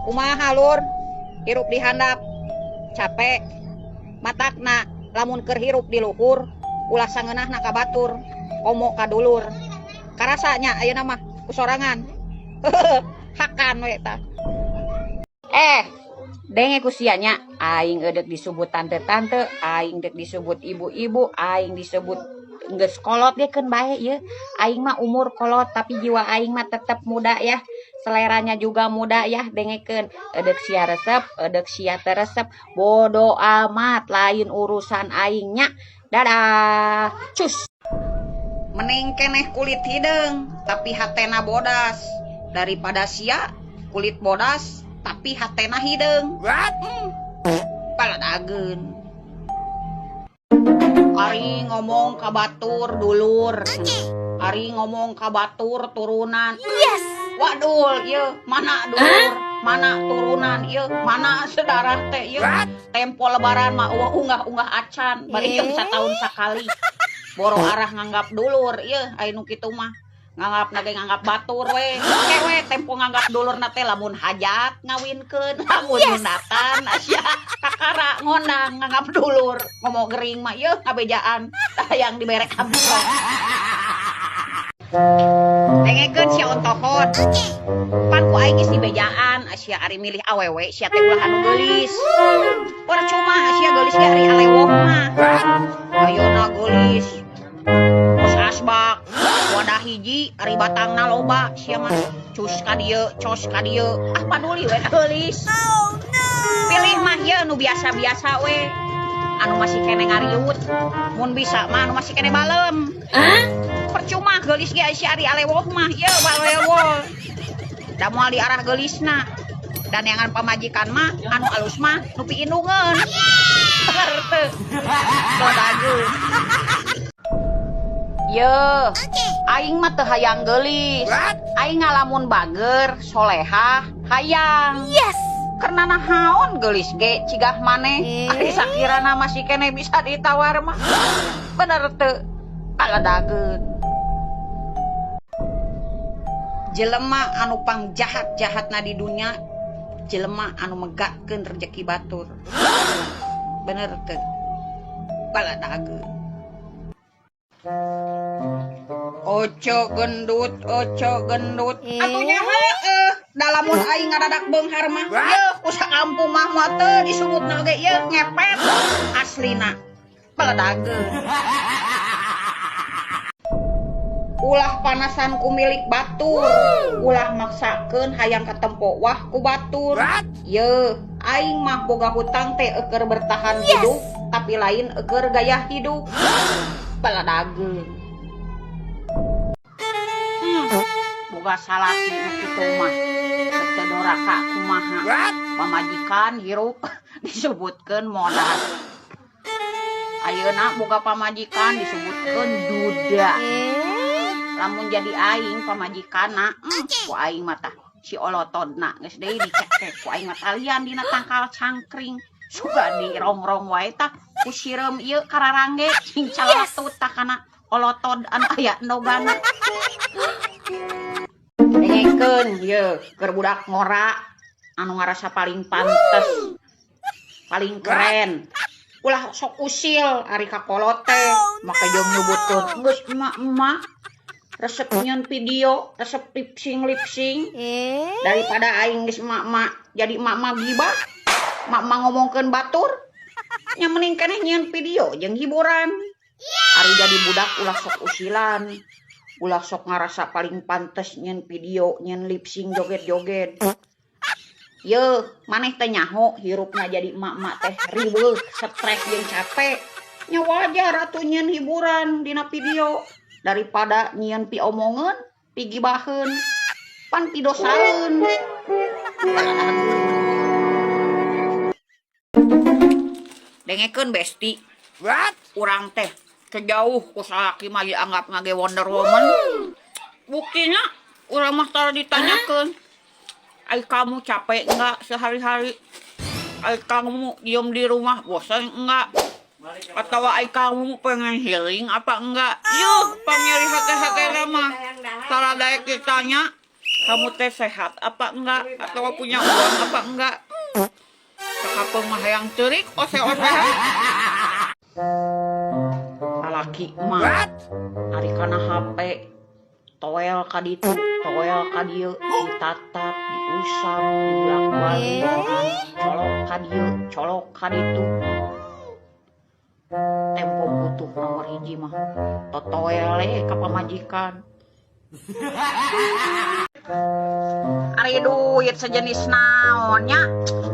Kumaha, Lur? Hirup di handap capek? Matakna lamun keur hirup di luhur ulah sangeunahna ka batur, komo ka dulur. Karasa nya ayeuna mah ku sorangan. Hakan we tah. Eh, denge ku sia nya, aing eudek disebut tante-tante, aing deuk disebut ibu-ibu, aing disebut geus kolot ge keun bae ieu. Aing mah umur kolot, tapi jiwa aing mah tetep muda ya. Seleranya juga muda ya, dengekeun. Eudek sia resep, eudek sia teu resep, bodo amat, lain urusan aing nya. Dadah. Cus. Mending keneh kulit hideung tapi hatena bodas daripada sia kulit bodas tapi hatena hideung. What? Paladageun. Ari ngomong ka batur dulur. Ari ngomong ka batur turunan. Yes. Waduh, ieu mana dulur, mana turunan ieu, mana sedarah teh ieu. What? Tempo Lebaran mah euweuh unggah-unggah acan, bari jeung sataun sakali. Boro arah nganggap dulur ieu, aya nu kitu mah. Nganggapna ge nganggap batur we. Ke we tempo nganggap dulurna teh lamun hajat ngawinkeun, lamun nyunatan sia kakara ngondang nganggap dulur. Ngomong gering mah ieu ngabejaan hayang dibere amplop. Dengekeun sia ontohot. Pan ku aing geus dibejaan, sia ari milih awewe sia teh ulah anu geulis. Percuma sia geulis ge ari alewoh mah. Ayeuna geulis. Kos asbak, wadah hiji ari batangna loba sia mah. Cus ka dieu, cos ka dieu. Ah, paduli we geulis. Oh no. Pilih mah ieu nu biasa-biasa we. Anu masih kene ngariut. Mun bisa mah anu masih kene balem. Percuma geulis ge sia ari alewoh mah ieu balewol. Da moal diarah geulisna. Dan yang pamajikan mah anu alus mah nu piindungeun. Bener teu? Bagus. Ye, aing mah teu hayang geulis. What? Aing ngalamun bager, solehah, hayang. Yes. Karena nahaon geulis ge cigah maneh. Eh? Ari sakirana masih kene bisa ditawar mah. Bener teu? Kaladageun. Jelema anu pangjahat-jahatna di dunya, jelema anu megatkeun rejeki batur. Bener teu? Kaladageun. Oco gendut, oco gendut. Eh? Atuh nya heueuh, da lamun aing ngadadak beunghar mah, What? yeuh ku sakampung mah moal teu disebutna ge ieu ngepet. Aslina. Peledageun. Ulah panasan ku milik batur, ulah maksakeun hayang katempo wah ku batur. What? Yeuh, aing mah boga hutang teh eueuh bertahan Yes. hidup, tapi lain eueuh gaya hidup. Peledageun. Boga salaki nu kitu mah. Teu doraka kumaha. What? Pamajikan hirup disebutkeun modal. Ayeuna boga pamajikan disebutkeun duda. Eh? Lamun jadi aing pamajikanna, ku aing mah tah si olotodna geus deui dicekek ku aing mah talian dina tangkal cangkring. Suga dirongrong wae tah ku sireum ieu kararangge cing calatut tah kana olotod anu aya endogana. Dengekeun ieu keur budak ngora anu ngarasa paling pantes, paling keren. Ulah sok usil ari ka kolot teh, make jeung nyebutkeun geus emak-emak resep nyeun video, resep lip sync lip sync. Eh? Daripada aing geus emak-emak jadi emak-emak gibah, emak-emak ngomongkeun batur, nya mending keneh nyieun video jeung hiburan. Ari jadi budak ulah sok usilan, ulah sok ngarasa paling pantes nyieun video, nyieun lip sync joget-joget. Yeuh, maneh teh nyaho hirupna jadi emak-emak teh riweuh, stres jeung capek. Nya wajar atuh nyieun hiburan dina video daripada nyieun piomongeun, pigibaheun, pan pidosaeun. Dengekeun besti. What? Urang teh sejauh ku salaki mah dianggap ngage Wonder Woman. Buktina urang mah tara ditanyakeun. Ai kamu capek enggak sehari-hari? Ai kamu diem di rumah bosan enggak? Atau ai kamu pengen healing apa enggak? Yuh, panyeri hate-hate mah. Tara daek ditanya. Kamu teh sehat apa enggak? Atau punya uang apa enggak? Sakapeung mah hayang ceurik ose-ose. Lalaki mah ari kana HP toel ka ditu, toel ka dieu, ditatap, diusap, dibulak-balik, colok ka dieu, colok ka ditu. Tempo butuh nomor hiji mah totoel ka pamajikan. Ari duit sejenis naon nya?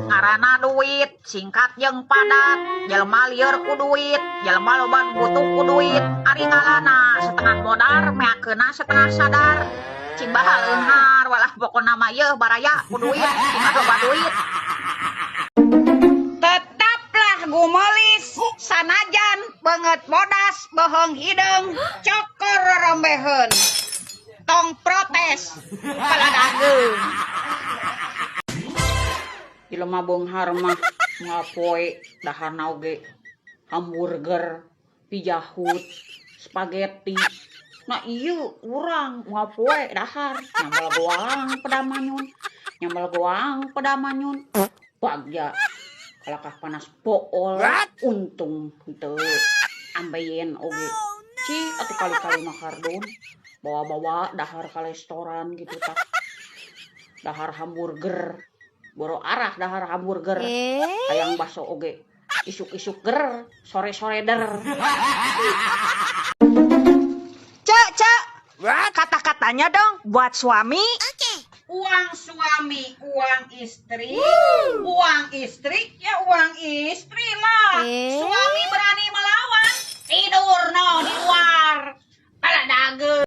Ngaranna duit, singkat jeung padat. Jelema lieur ku duit, jelema loba butuh ku duit. Ari ngalana setengah modar, meakeunna setengah sadar. Cing bahal leunghar walah, pokona mah yeuh baraya ku duit, cing loba duit. Tetaplah gumelis sanajan beungeut bodas, beuheung hideung, cokor rorombeheun. Tong protes paladageung. Jelema beunghar mah ngapoe daharna oge hamburger, Pizza Hut, spaghetti. Nah, ieu urang ngapoe dahar nyambel goang peda manyun, nyambel goang peda manyun. Bagja kalakah panas pool, untung henteu ambeien oge. Cik atuh kali-kali mah kardun bawa-bawa dahar ka restoran gitu tah. Dahar hamburger, boro arah dahar hamburger, hayang baso oge isuk-isuk ger, sore-sore der. Cek, cek. Kata-katanya dong buat suami. Uang suami, uang istri, uang istri, ya uang istri lah. Suami berani melawan, tidur no di luar. Pala dageung.